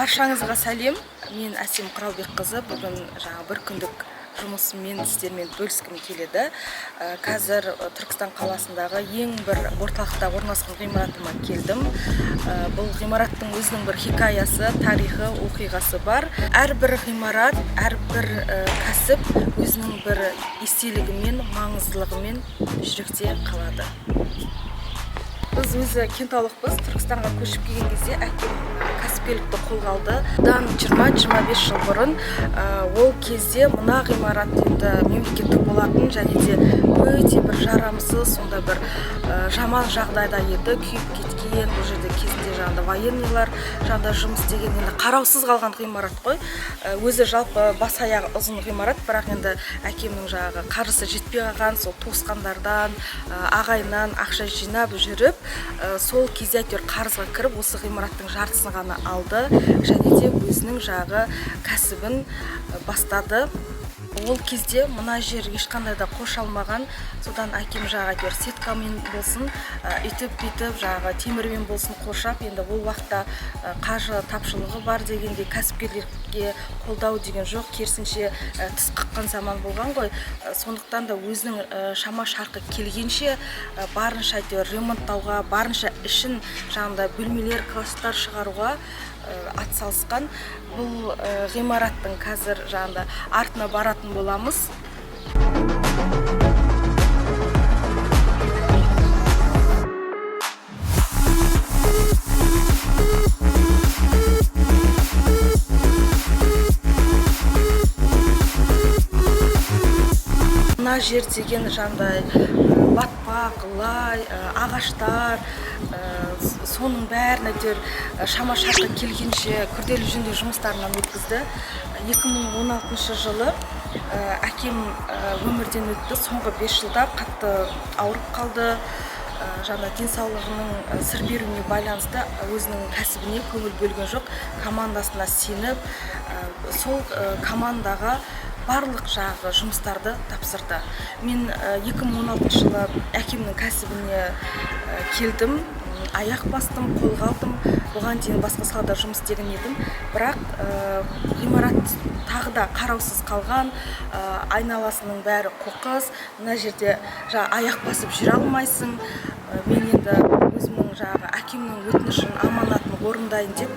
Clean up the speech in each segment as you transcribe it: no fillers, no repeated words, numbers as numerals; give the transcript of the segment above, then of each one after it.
Баршаңызға сәлем. Мен Әсем Құралбекқызы. Бүгін жаңа бір күндік жұмысыммен сіздермен бөліскім келеді. Қазір Түркістан қаласындағы ең бір орталықта орналасқан ғимаратыма келдім. Бұл ғимараттың өзінің бір хикаясы, тарихы, оқиғасы бар. Әрбір ғимарат, әрбір кәсіп өзінің бір естелігімен, маңыздылығымен жүректе қалады. Біз өзі кентаулықпыз. Түркістанға көшіп келген кезде әкем кәсіпкерлікті қолға алды. Бұдан 20-25 жыл бұрын, ол кезде мына ғимарат енді мемлекеттік болатын және де өте бір жарамсыз, сонда бір жаман жағдайда еді, күйіп кеткен. Бұл жерде кезінде жаңағыдай военныйлар жаңағыдай жұмыс істеген, енді қараусыз қалған ғимарат қой. Өзі жалпы бас аяғы ұзын ғимарат, бірақ енді әкемнің жаңағы қаржысы жетпей қалған, сол туысқандардан, ағайыннан ақша жинап жүріп, сол кезде әйтеуір қарызға кіріп, осы ғимараттың жартысын ғана алды және де өзінің жағы кәсібін бастады. Ол кезде мына жер ешқандай да қоршалмаған. Содан әкем жағы әйтеуір сеткамен болсын, үйтіп бүйтіп жағы темірмен болсын қоршап, енді ол уақытта қаржы тапшылығы бар дегенде кәсіпкерлерге қолдау деген жоқ, керісінше тіс қаққан заман болған ғой. Сондықтан да өзінің шама шарқы келгенше барынша әйтеуір ремонттауға, барынша ішін жаңағыдай бөлмелер, класстар шығаруға атсалысқан. Бұл ғимараттың қазір жаңағыдай артына баратын боламыз. Мына жер деген жаңағыдай батпақ, лай, ағаштар, соның бәрін әйтеуір шама шарқы келгенше күрделі жөндеу жұмыстарынан өткізді. 2016 жылы әкем өмірден өтті. Соңғы 5 жылда қатты ауырып қалды. Жаңа денсаулығының сыр беруіне байланысты өзінің кәсібіне көңіл бөлген жоқ, командасына сеніп, сол командаға барлық жағы жұмыстарды тапсырды. Мен 2016 жылы әкемнің кәсібіне келдім, аяқ бастым, қолға алдым. Бұған дейін басқа салада жұмыс істеген едім, бірақ ғимарат тағы да қараусыз қалған, айналасының бәрі қоқыс, мына жерде жаңа аяқ басып жүре алмайсың. Мен енді өзімнің жаңағы әкемнің өтінішін, аманатын орындайын деп,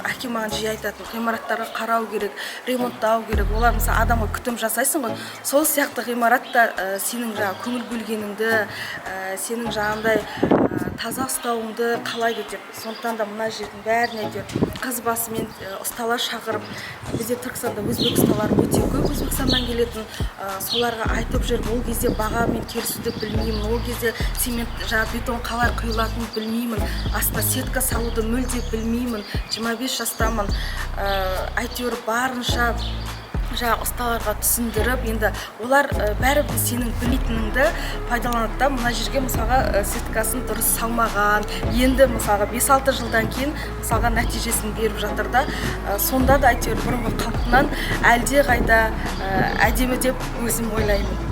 әкем маған жиі айтатын: ғимараттарға қарау керек, ремонттау керек. Олар мысалы адамға күтім жасайсың ғой, сол сияқты ғимарат та сенің жаңағы көңіл бөлгеніңді, сенің жаңағындай таза ұстауыңды қалайды деп. Сондықтан да мына жердің бәріне әйтеуір қыз басымен ұсталар шақырып, бізде Түркістанда өзбек ұсталары өте көп, Өзбекстаннан келетін, соларға айтып жүріп, ол кезде бағамен келісуді білмеймін, ол кезде цемент, жаңағы бетон қалай құйылатынын білмеймін, астына сетка салуды мүлде білмеймін, 25 жастамын. Әйтеуір барынша жаңағы ұсталарға түсіндіріп, енді олар бәрібір сенің білмейтініңді пайдаланады да. Мына жерге мысалға сеткасын дұрыс салмаған, енді мысалға 5-6 жылдан кейін мысалға нәтижесін беріп жатыр да. Сонда да әйтеуір бұрынғы қалпынан әлде қайда әдемі деп өзім ойлаймын.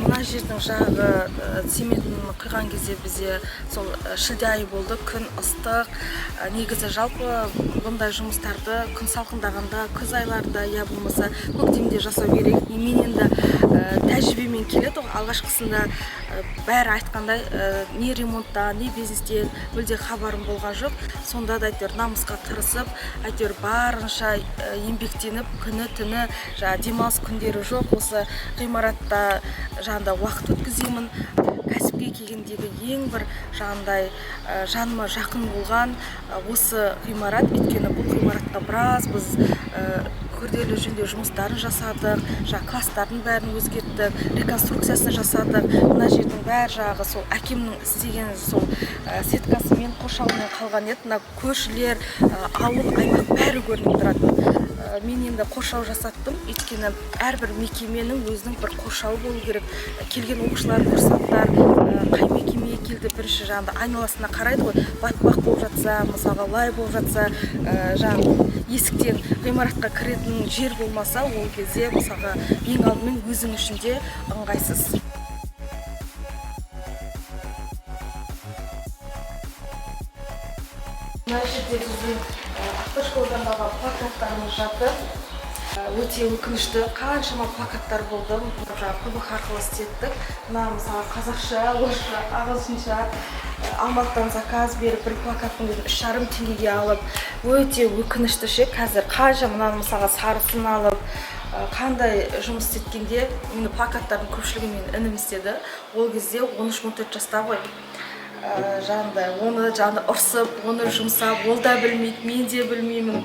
Мына жердің жағы цементін құйған кезде бізде сол шілде айы болды, күн ыстық. Негізі жалпы бұндай жұмыстарды күн салқындағанда, күз айларында, я болмаса көктемде жасау керек. Мен енді тәжірибемен келеді ғой. Алғашқысында бәрі айтқандай, не ремонттан, не бизнестен мүлде хабарым болған жоқ. Сонда да әйтеуір намысқа тырысып, әйтеуір барынша еңбектеніп, күні түні жаңа демалыс күндері жоқ, осы ғимаратта жаңағыдай уақыт өткіземін. Кәсіпке келгендегі ең бір жаңағындай жаныма жақын болған осы ғимарат, өйткені бұл ғимаратқа біраз біз күрделі жөндеу жұмыстарын жасадық, жаңа класстардың бәрін өзгерттік, реконструкциясын жасадық. Мына жердің бәр жағы сол әкемнің істеген сол сеткасымен, қоршауымен қалған еді. Мына көршілер, ауыл аймақ бәрі көрініп тұратын. Мен енді қоршау жасаттым, өйткені әрбір мекеменің өзінің бір қоршауы болу керек. Келген оқушылар, курсанттар қай мекемеге келді, бірінші жаңағыдай айналасына қарайды ғой. Батпақ болып жатса, мысалға лай болып жатса, жаңағы есіктен ғимаратқа кіретін жер болмаса, ол кезде мысалға ең алдымен өзің үшін де ыңғайсыз. Мына жерде біздің автошколадан қалған плакаттарымыз жатыр. Өте өкінішті, қаншама плакаттар болды, жаңағы ПВХ арқылы істеттік. Мына, мысалы, қазақша, орысша, ағылшынша. Алматыдан заказ беріп, бір плакаттың өзін 3,5 теңгеге алып, өте өкінішті ше. Қазір қанша мынаны, мысалға, сарысын алып, қандай жұмыс істеткенде. Мені плакаттардың көпшілігін менің інім істеді. Ол кезде 13-14 жаста ғой. Жаңағыдай оны жаңағыдай ұрсып, оны жұмсап, ол да білмейді, мен де білмеймін.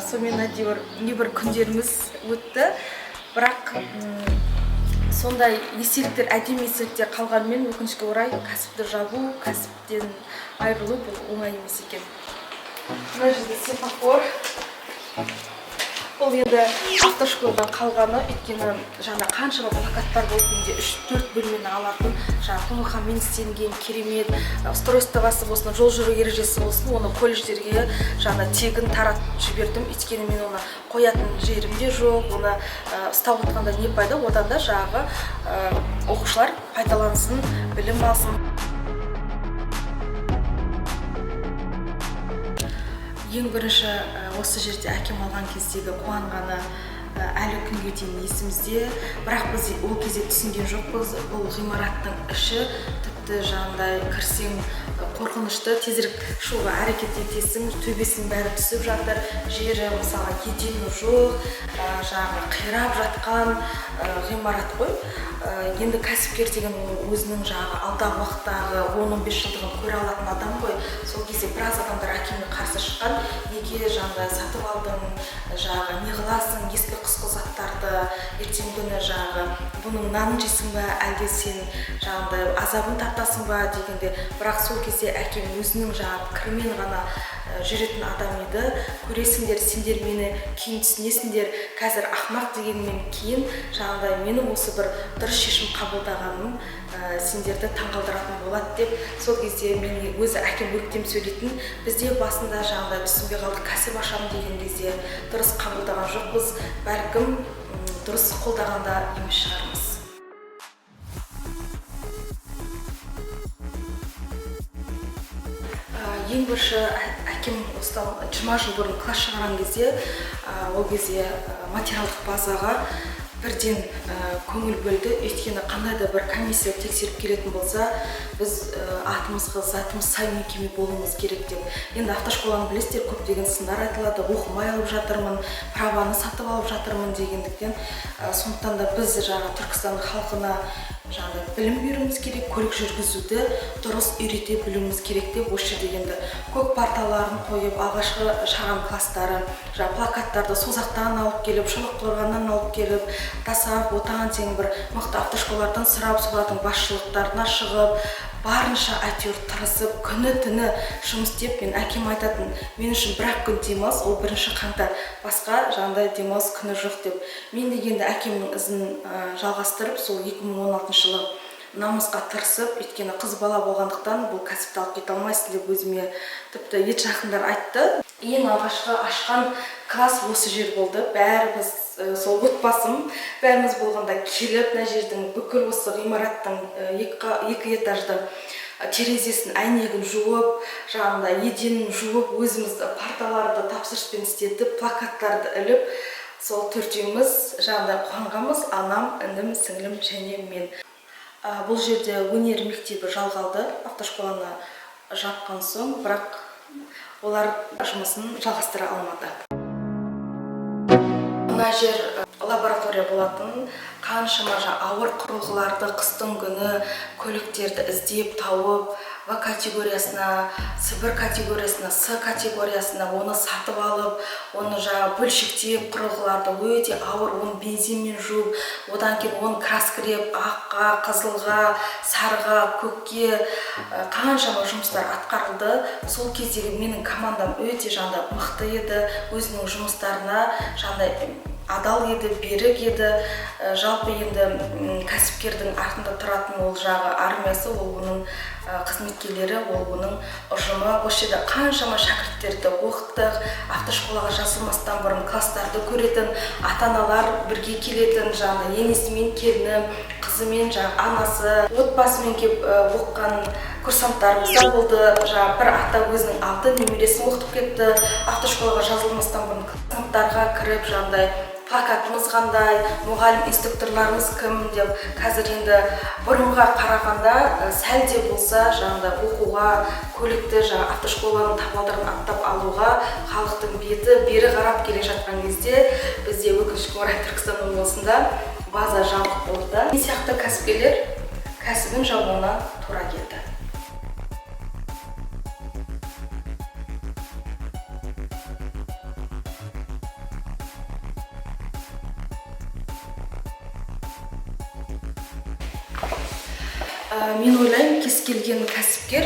Сонымен әйтеуір небір күндеріміз өтті. Бірақ сондай естеліктер, әдемі естеліктер қалғанымен, өкінішке орай, кәсіпті жабу, кәсіптен айырылу бұл оңай емес екен. Мына жерде светофор, бұл енді автошколадан қалғаны. Өйткені жаңа қаншама плакаттар болды менде, үш төрт бөлмені алатын, жаңағы ПВХ мен істелінген керемет устройствосы болсын, жол жүру ережесі болсын, оны колледждерге жаңа тегін таратып жібердім. Өйткені мен оны қоятын жерім де жоқ, оны ұстап отқанда не пайда? Одан да жаңағы оқушылар пайдалансын, білім алсын. Ең бірінші осы жерде әкем алған кездегі қуанғаны әлі күнге дейін есімізде. Бірақ біз ол кезде түсінген жоқпыз. Бұл ғимараттың іші тіпті жаңағыдай кірсең, қорқынышты, тезірек шығуға әрекет етесің. Төбесінің бәрі түсіп жатыр, жері, мысалға, едені жоқ, жаңағы қирап жатқан ғимарат қой. Енді кәсіпкер деген ол өзінің жаңағы алдағы уақыттағы 10-15 жылдығын көре алатын адам ғой. Сол кезде біраз адамдар әкеме қарсы шыққан: неге жаңағы сатып алдың, жаңағы не қыласың ескі құсқы заттарды, ертеңгі күні жаңағы бұның нанын жейсің ба, әлде сен жаңағыдай азабын тартасың ба дегенде. Бірақ сол кезде әкем өзінің жаңағы пікірімен ғана жүретін адам еді. Көресіңдер сендер мені, кейін түсінесіңдер, қазір ақымақ дегенмен, кейін жаңағыдай менің осы бір дұрыс шешім қабылдағаным сендерді таңғалдыратын болады деп. Сол кезде мен өзі әкем өктем сөйлейтін. Бізде басында жаңағыдай түсінбей қалдық. Кәсіп ашамын деген кезде дұрыс қабылдаған жоқпыз, бәлкім, дұрыс қолдаған да емес шығармыз. Ең бірінші әкем осыдан 20 жыл бұрын класс шығарған кезде, ол кезде материалдық базаға бірден көңіл бөлді. Өйткені қандай да бір комиссия тексеріп келетін болса, біз атымызға затымыз сай мекеме болуымыз керек деп. Енді автошколаны білесіздер, көптеген сындар айтылады, оқымай алып жатырмын, праваны сатып алып жатырмын дегендіктен. Сондықтан да біз жаңағы Түркістан халқына жаңағыдай білім беруіміз керек, көлік жүргізуді дұрыс үйрете білуіміз керек деп, осы жерде енді көк парталарын қойып, алғашқы шығарған класстары, жаңағы плакаттарды Созақтан алып келіп, Шолаққорғаннан алып келіп, Тасап, Отан деген бір мықты автошколалардан сұрап, солардың басшылықтарына шығып, барынша әйтеуір тырысып, күні түні жұмыс істеп. Мен әкем айтатын: мен үшін бір ақ күн демалыс, ол 1 қаңтар, басқа жаңағыдай демалыс күні жоқ деп. Мен де енді әкемнің ізін жалғастырып, сол 2016 жылы намысқа тырысып, өйткені қыз бала болғандықтан бұл кәсіпті алып кете алмайсың деп өзіме тіпті ет жақындар айтты. Ең алғашқы ашқан класс осы жер болды. Бәріміз, сол отбасым, бәріміз болғанда келіп, мына жердің бүкіл осы ғимараттың екі этажды терезесін, әйнегін жуып, жаңағыдай еденін жуып, өзіміз парталарды тапсырыспен істетіп, плакаттарды іліп, сол төртеуміз жаңағыдай қуанғанбыз: анам, інім, сіңлім және мен. Бұл жерде өнер мектебі жалғалды автошколаны жапқан соң, бірақ олар жұмысын жалғастыра алмады. Мына жер лаборатория болатын. Қаншама ауыр құрылғыларды қыстың күні көліктерді іздеп тауып, В категориясына, С1 категориясына, С категориясына, оны сатып алып, оны жаңағы бөлшектеп, құрылғыларды өте ауыр, оны бензинмен жуып, одан кейін оны краскілеп, аққа, қызылға, сарыға, көкке, қаншама жұмыстар атқарылды. Сол кездегі менің командам өте жаңағыдай мықты еді, өзінің жұмыстарына жаңағыдай адал еді, берік еді. Жалпы енді кәсіпкердің артында тұратын ол жағы армиясы, ол оның қызметкерлері, ол оның ұжымы. Осы жерде қаншама шәкірттерді оқыттық. Автошколаға жазылмастан бұрын класстарды көретін ата аналар бірге келетін, жаңағы енесі мен келіні, қызы мен жаңағы анасы, отбасымен келіп оқыған Курсанттарымыз да болды. Жаңағы бір ата өзінің алты немересін оқытып кетті. Автошколаға жазылмастан бұрын сыныптарға кіріп, жаңағыдай плакатымыз қандай, мұғалім инструкторларымыз кім деп. Қазір енді бұрынға қарағанда сәл де болса жаңағыдай оқуға көлікті, жаңа автошколаның табалдырығын аттап алуға халықтың беті бері қарап келе жатқан кезде, бізде, өкінішке орай, Түркістан облысында база жабық болды. Мен сияқты кәсіпкерлер кәсібін жабуына тура келді. Мен ойлаймын, кез келген кәсіпкер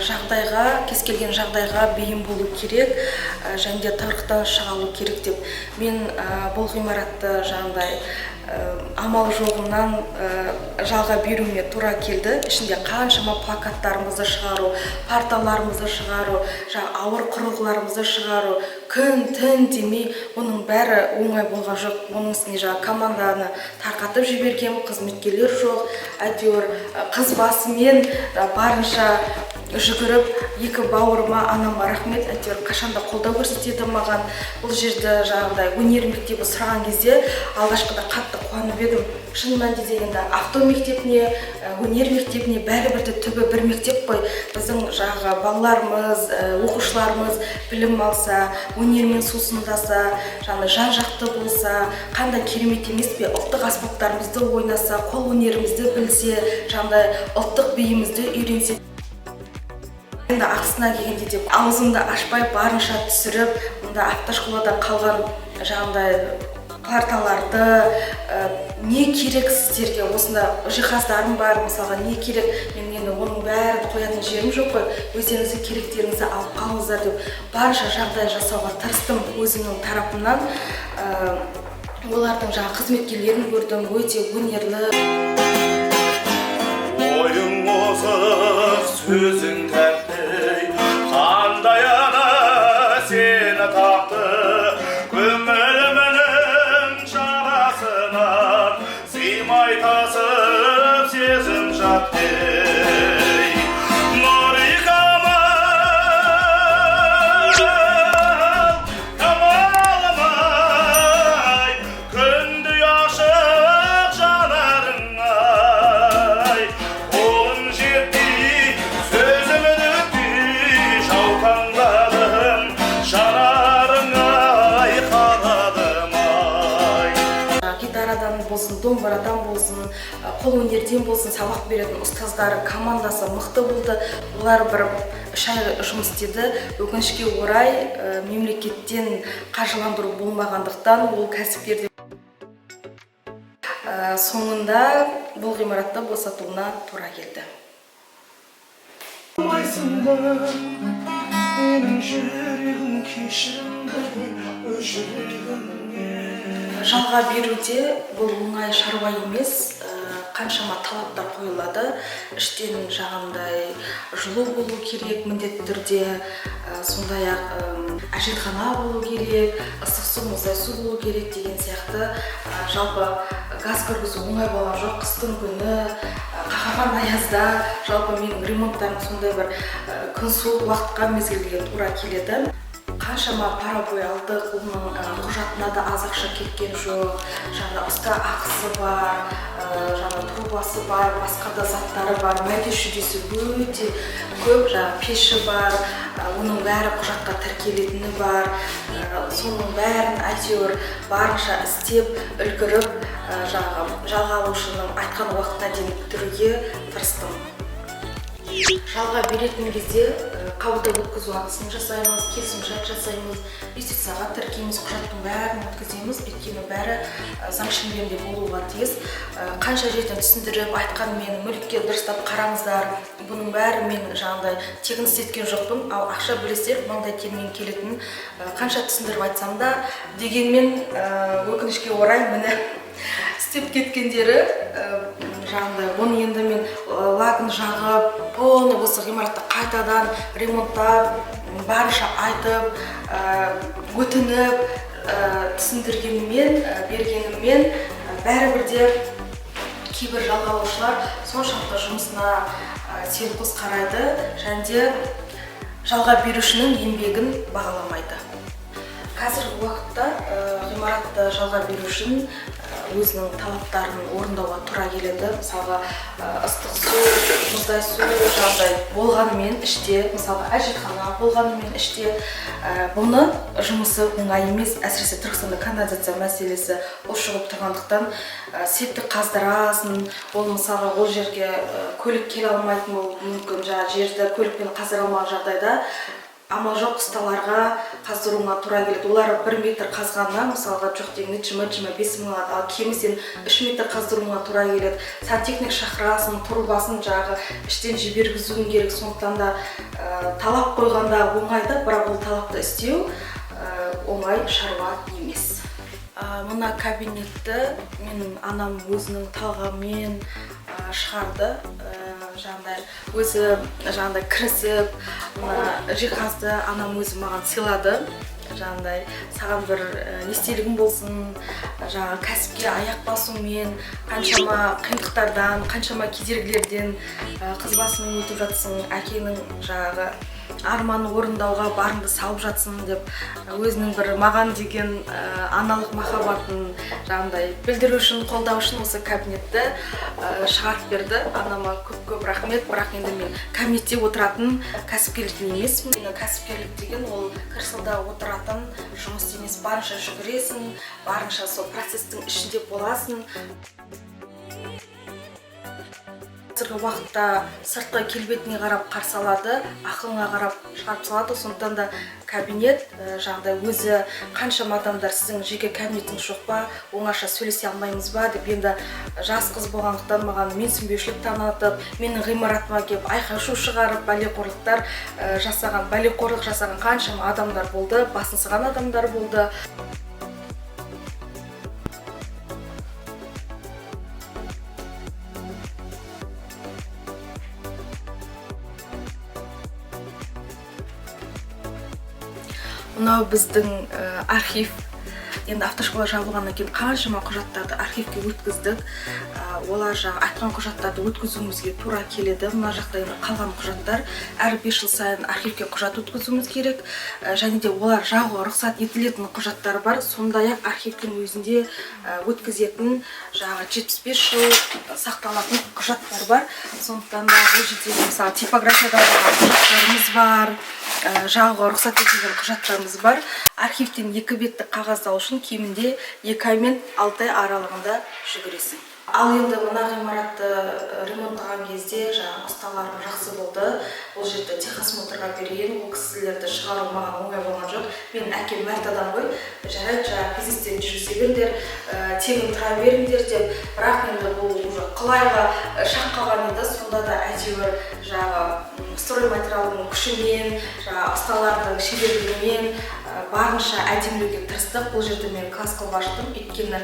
жағдайға, кез келген жағдайға бейім болу керек және де тығырықтан шыға алу керек деп. Мен бұл ғимаратты жаңағыдай амал жоғынан жалға беруіме тура келді. Ішінде қаншама плакаттарымызды шығару, парталарымызды шығару, жаңа ауыр құрылғыларымызды шығару, күн түн демей, оның бәрі оңай болған жоқ. Оның үстіне жаңа команданы тарқатып жіберген, қызметкерлер жоқ. Әйтеуір қыз басымен барынша жүгіріп, екі бауырыма, анама рахмет, әйтеуір қашанда қолдау көрсетеді маған. Бұл жерді жаңағыдай өнер мектебі сұраған кезде алғашқыда қатты қуанып едім. Шын мәнінде де енді авто мектебіне, өнер мектебіне бәрібір де түбі бір мектеп қой. Біздің жаңағы балаларымыз, оқушыларымыз білім алса, өнермен сусындаса, жаңағы жан жақты болса, қандай керемет емес пе? Ұлттық аспаптарымызды ойнаса, қол өнерімізді білсе, жаңағыдай ұлттық биімізді үйренсе. Енді ақысына келгенде де аузымды ашпай, барынша түсіріп, мында автошколада қалған жаңағыдай парталарды, не керек сіздерге, осында жиһаздарым бар, мысалға, не керек, мен енді оның бәрін қоятын жерім жоқ қой, өздеріңізге керектеріңізді алып қалыңыздар деп барынша жағдай жасауға тырыстым өзімнің тарапымнан. Олардың жаңағы қызметкерлерін көрдім, өте өнерлі. Ойың озық, сөзің тәтті, қандай ана сені тапты? Көңілімнің жарасына сыймай тасып сезім жатты. Нұри Камал, Камалым ай, күндей ашық жанарың ай, қолым жетпей, сөзім өтпей, жаутаңдадым жанарың ай, қарадым ай. Гитарадан болсын, домбырадан болсын, қол өнерден болсын сабақ беретін ұстаздары, командасы мықты болды. Олар бір 3 ай жұмыс істеді. Өкінішке орай, мемлекеттен қаржыландыру болмағандықтан, ол кәсіпкер соңында бұл ғимаратты босатуына тура келді. Алмайсың ба менің жүрегім кешірімді өшіргеніңе? Жалға беруде бұл оңай шаруа емес. Қаншама талаптар қойылады. Іштен жаңағындай жылу болу керек міндетті түрде, сондай ақ әжетхана болу керек, ыстық су, мұздай су болу керек деген сияқты. Жалпы газ кіргізу оңай болған жоқ. Қыстың күні, қақаған аязда, жалпы менің ремонттарым сондай бір күн суық уақытқа, мезгілге тура келеді. Қаншама паровой алдық, оның құжатына да аз ақша кеткен жоқ. Жаңа ұста ақысы бар, жаңа трубасы бар, басқа да заттары бар, мәде шүйдесі өте көп, жаңа пеші бар, оның бәрі құжатқа тіркелетіні бар. Соның бәрін әйтеуір барынша істеп үлгеріп, жаңағы жалға алушының айтқан уақытына дейін бітіруге тырыстым. Жалға беретін кезде қабылдау өткізу актісін жасаймыз, келісімшарт жасаймыз, юстицияға тіркейміз, құжаттың бәрін өткіземіз, өйткені бәрі заң шеңберінде болуға тиіс. Қанша жерден түсіндіріп айтқанмен, мүлікке дұрыстап қараңыздар, бұның бәрі мен жаңағыдай тегін істеткен жоқпын, ал ақша, білесіздер, маңдай термен келетін. Қанша түсіндіріп айтсам да, дегенмен, өкінішке орай, міне, істеп кеткендері жаңағыдай. Оны енді мен лагын жағып, полный осы ғимаратты қайтадан ремонттап, барынша айтып, өтініп, түсіндіргенмен, бергеніммен, бәрібір де Кейбір жалға алушылар соншалықты жұмысына селқос қарайды және де жалға берушінің еңбегін бағаламайды. Қазіргі уақытта ғимаратты жалға беру үшін өзінің талаптарын орындауға тура келеді. Мысалға, ыстық су, мұздай су жағдай болғанымен іште, мысалға, әжетхана болғанымен іште, бұны жұмысы оңай емес. Әсіресе Түркістанда канализация мәселесі ушығып тұрғандықтан, септик қаздырасың. Ол, мысалға, ол жерге көлік келе алмайтын болуы мүмкін. Жаңағы жерді көлікпен қаздыра алмаған жағдайда амал жоқ, ұсталарға қаздыруыңа тура келеді. Олар 1 метр қазғанына, мысалға, жоқ дегенде 20-25 мың алады, ал кемі сен 3 метр қаздыруыңа тура келеді. Сантехник шақырасың, трубасын жаңағы іштен жібергізуің керек. Сондықтан да талап қойғанда оңай да, бірақ ол талапты істеу оңай шаруа емес. Мына кабинетті менің анам өзінің талғамымен шығарды. Жаңағыдай өзі жаңағыдай кірісіп, мына жиһазды анам өзі маған сыйлады. Жаңағыдай саған бір естелігім болсын, жаңағы кәсіпке аяқ басумен қаншама қиындықтардан, қаншама кедергілерден қыз басымен өтіп жатсың, әкеңнің жаңағы арманын орындауға барыңды салып жатсың деп, өзінің бір маған деген аналық махаббатын жаңағыдай білдіру үшін, қолдау үшін осы кабинетті шығарып берді. Анама көп көп рахмет. Бірақ енді мен кабинетте отыратын кәсіпкерлік емеспін. Енді кәсіпкерлік деген ол креслода отыратын жұмыс емес. Барынша жүгіресің, барынша сол процесстің ішінде боласың. Қазіргі уақытта сыртқы келбетіне қарап қарсы алады, ақылыңа қарап шығарып салады. Сондықтан да кабинет жаңағыдай өзі қаншама адамдар: «Сіздің жеке кабинетіңіз жоқ па, оңаша сөйлесе алмаймыз ба?» – деп, енді жас қыз болғандықтан маған менсінбеушілік танытып, менің ғимаратыма келіп айқай шу шығарып, бәлеқорлықтар жасаған, бәлеқорлық жасаған қаншама адамдар болды, басынсыған адамдар болды. Мынау біздің архив. Енді автошкола жабылғаннан кейін қаншама құжаттарды архивке өткіздік. Олар жаңағы айтқан құжаттарды өткізуімізге тура келеді. Мына жақта енді қалған құжаттар. Әр 5 жыл сайын архивке құжат өткізуіміз керек. Және де олар жағуға рұқсат етілетін құжаттар бар, сондай ақ архивтің өзінде өткізетін жаңағы 75 жыл сақталатын құжаттар бар. Сондықтан да бұл жерде, мысалы, типографияда болған құжаттарымыз бар, жағуға рұқсат етілген құжаттарымыз бар. Архивтен екі беттік қағазды алу үшін кемінде 2 ай мен 6 ай аралығында жүгіресің. Ал енді мына ғимаратты ремонттаған кезде жаңағы ұсталарым жақсы болды. Бұл жерді техосмотрға берген, ол кісілерді шығару маған оңай болған жоқ. Менің әкем мәрт адам ғой: «Жарайды, жаңағы бизнестерін жүргізе беріңдер, тегін тұра беріңдер», – деп. Бірақ енді бұл уже құлайға шақ қалған еді. Сонда да әйтеуір жаңағы стройматериалдың күшімен, жаңағы ұсталардың шеберлігімен барынша әдемілеуге тырыстық. Бұл жерде мен класс қылып аштым, өйткені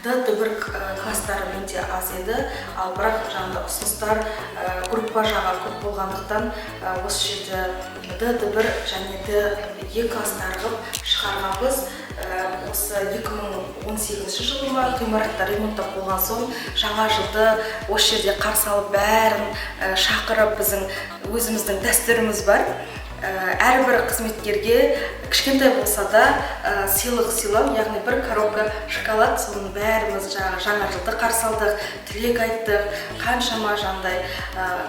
Д, Д1 класстары менде аз еді. Ал бірақ жаңағыдай ұсыныстар группа жағы көп болғандықтан, осы жерде Д, Д1 және Д Е класстары қылып шығарғанбыз. Осы 2018 жылы ма, ғимаратты ремонттап болған соң, жаңа жылды осы жерде қарсы алып, бәрін шақырып, біздің өзіміздің дәстүріміз бар. Әрбір қызметкерге кішкентай болса да сыйлық сыйлау, яғни бір коробка шоколад. Соның бәріміз жаңағы жаңа жылды қарсы алдық, тілек айттық. Қаншама жаңағыдай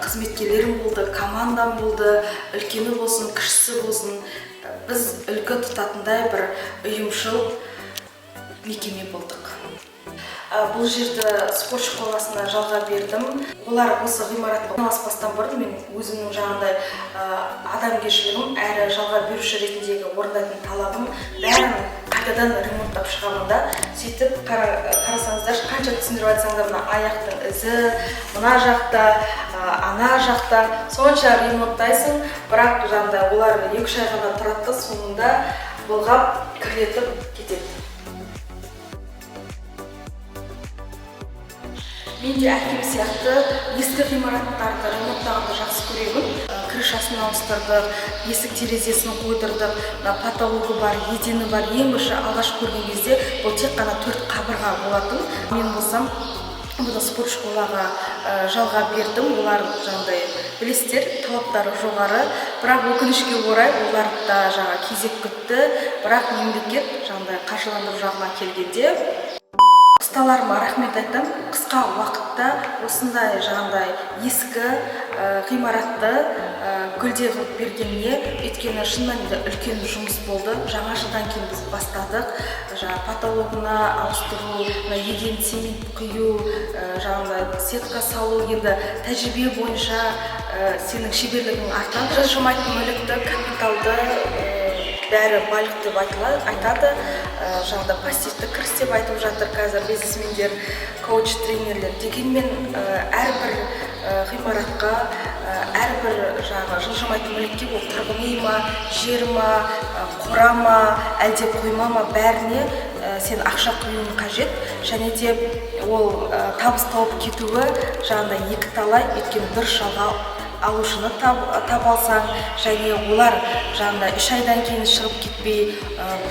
қызметкерлерім болды, командам болды, үлкені болсын, кішісі болсын, біз үлгі тұтатындай бір ұйымшыл мекеме болдық. Бұл жерді спорт школасына жалға бердім. Олар осы ғимаратқа орналаспастан бұрын мен өзімнің жаңағыдай адамгершілігім әрі жалға беруші ретіндегі орындайтын талабым бәрін қайтадан ремонттап шығамын да. Сөйтіп қарасаңыздаршы, қанша түсіндіріп айтсаң да, мына аяқтың ізі мына жақта, ана жақта, сонша ремонттайсың, бірақ жаңағыдай олар 2-3 ай ғана тұрады да, соңында былғап, кірлетіп кетеді. Мен де әкем сияқты ескі ғимараттарды ремонттағанды жақсы көремін. Крышасын ауыстырдық, есік терезесін қойдырдық, мына потологы бар, едені бар. Ең бірінші алғаш көрген кезде бұл тек қана төрт қабырға болатын. Мен болсам Бұны спорт школаға жалға бердім. Олар жаңағыдай, білесіздер, талаптары жоғары, бірақ өкінішке орай, олар да жаңа кезек күтті. Бірақ мемлекет жаңағыдай қаржыландыру жағына келгенде, ұсталарыма рахмет айтамын. Қысқа уақытта осындай жаңағыдай ескі ғимаратты гүлдей қылып бергеніне. Өйткені шын мәнінде үлкен жұмыс болды. Жаңа жылдан кейін біз бастадық: жаңа потологына ауыстыру, мына еден цемент құю, жаңағыдай сетка салу. Енді тәжірибе бойынша сенің шеберлігің артады. Жылжымайтын мүлікті, капиталды бәрі байлық деп айтады. Жаңағыдай пассивті кіріс деп айтып жатыр қазір бизнесмендер, коуч, тренерлер. Дегенмен әрбір ғимаратқа, әрбір жаңағы жылжымайтын мүлікке, ол тұрғын үй ма, жер ма, қора ма, әлде қойма ма, бәріне сен ақша құюың қажет. Және де ол табыс тауып кетуі жаңағыдай екі талай. Өйткені дұрыс жалға алушыны таба алсаң және олар жаңағыдай 3 айдан кейін шығып кетпей,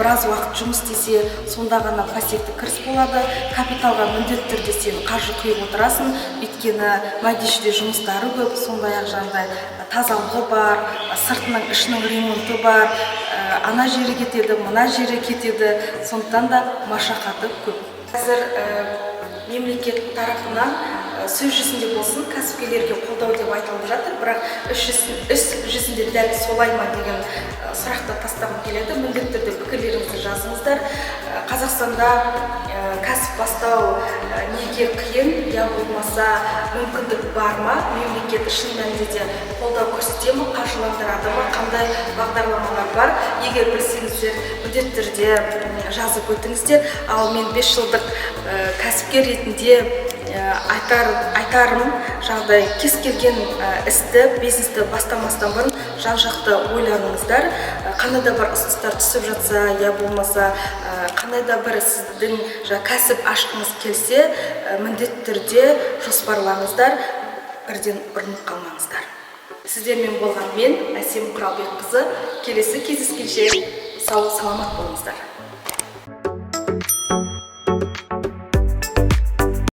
біраз уақыт жұмыс істесе, сонда ғана пассивті кіріс болады. Капиталға міндетті түрде сен қаржы құйып отырасың, өйткені мәдишіде жұмыстары көп. Сондай ақ жаңағыдай тазалығы бар, сыртының, ішінің ремонты бар, ана жері кетеді, мына жері кетеді, сондықтан да машақаты көп. Қазір мемлекет тарапынан сөз жүзінде болсын кәсіпкерлерге қолдау деп айтылып жатыр, бірақ іс жүзінде дәл солай ма деген сұрақты тастағым келеді. Міндетті түрде пікірлеріңізді жазыңыздар. Қазақстанда кәсіп бастау неге қиын, я болмаса мүмкіндік бар ма? Мемлекет шын мәнінде де қолдау көрсете ме, қаржыландырады ма, қандай бағдарламалар бар? Егер білсеңіздер, міндетті түрде жазып өтіңіздер. Ал мен 5 жылдық кәсіпкер ретінде айтарым жаңағыдай: кез келген істі, бизнесті бастамастан бұрын жан жақты ойланыңыздар. Қандай да бір ұсыныстар түсіп жатса, я болмаса қандай да бір сіздің жаңа кәсіп ашқыңыз келсе, міндетті түрде жоспарлаңыздар, бірден ұрынып қалмаңыздар. Сіздермен болған мен, Әсем Құралбекқызы. Келесі кездескенше сау саламат болыңыздар.